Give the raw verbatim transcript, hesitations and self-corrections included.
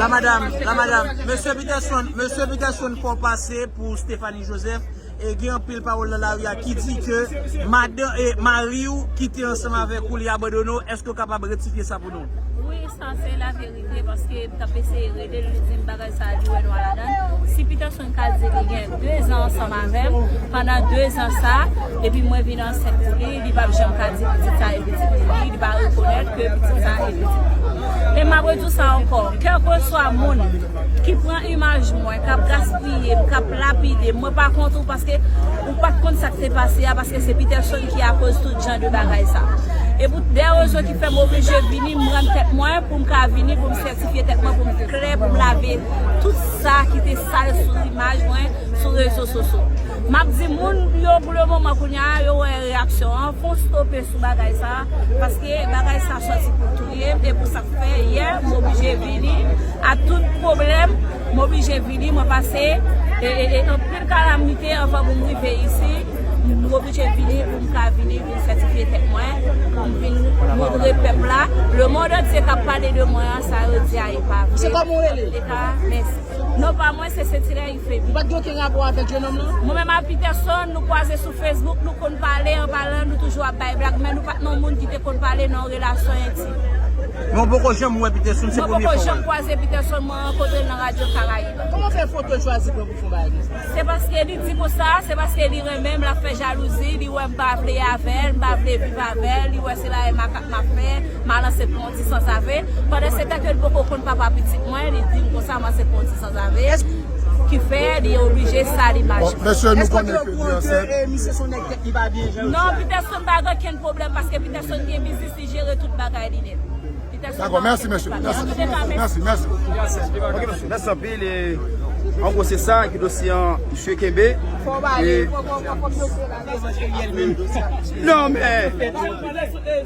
La madam, la madam, mesye Peterson, mesye Peterson fè w pase pou Stephanie Joseph, e gen anpil pawòl nan lari a ki di ke madan, e mari w ki te ansanm avèk ou, li abandone w, èske w kapab rektifye sa pou nou? Wi, sa se laverite, paske m t ap eseye rele l, li di m bagay sa a, li wè nwa ladan l. Si Peterson ka di li gen de zan ansanm avè m, pandan de zan sa, epi mwen vin ansent pou li, li p ap janm ka di pitit sa e pitit li, li pa rekonèt ke pitit sa e pitit li. E m ap redi w sa ankò, kèlkeswa moun ki pran imaj mwen, k ap gaspiye m, k ap lapide m, mwen pa kont ou, paske ou pa t konn sa k te pase a, paske se Peterson ki akoz tout jan de bagay sa. E pou de rezon ki fè m oblije vini, m rann tèt mwen pou m ka vini, pou m sètifye tèt mwen, pou m klè, pou m lave tout sa ki te sal sou imaj mwen, sou rezo sosyo. M ap di moun yo pou le moman kounye a, yo wè reyaksyon an, fè yon stope sou bagay sa, paske bagay sa sòti pou touye m, e pou sa k fè yè, m oblije vini a tout pwoblèm, m oblije vini, mwen pase e, e, e anpil kalamite anvan pou m rive isi, m oblije vini pou m ka vini, vin sètifye tèt mwen, pou m vin montre pèp la, le monde entier k ap pale de mwen an, sa yo di a e pa vre. Se kòman w rele? Leta, mèsi. Non pa mwen, se Setila Ifebi. Ou pa t gen okenn rapò avèk jennonm lan? Mwen menm ak Peterson, nou kwaze sou Facebook, nou konn pale, an palan, nou toujou ap bay blag, men nou pa t nan moun ki te konn pale nan yon relasyon entim. Men w poko janm wè Peterson, se premye fwa w wè l? Mwen poko janm kwaze Peterson, mwen rankontre l nan Radyo Karayib. Kòman w fè foto l chwazi pran pou fè yon bagay konsa? Se paske li di konsa, se paske li renmen m, l ap fè jalouzi, li wè m pa vle avè l, m pa vle viv avè l, li wè se bagay makak m ap fè. M al ansent pou yon ti sanzave. Pandan se tan ke l poko konn papa pitit mwen, li di m konsa m ansent pou yon ti sanzave. Ki fè li oblije sal imaj mwen. Bon, mesye, nou konnen ke li ansent. Èske w te okouran ke, eh, misye se yon nèg tèt li pa byen jan? Non, Peterson pa gen okenn pwoblèm paske Peterson gen biznis, li jere tout bagay li nèt. Peterson pa gen okenn pwoblèm. Dakò, mèsi, mesye. Mèsi. Antouka, mèsi. Mèsi, mèsi. Ok, mesye, mèsi anpil. E, an gwo, se sa ki dosye an, misye kenbe. Fò w pale, fò, fò, fò, fò m dosye la, mèsi. Non, men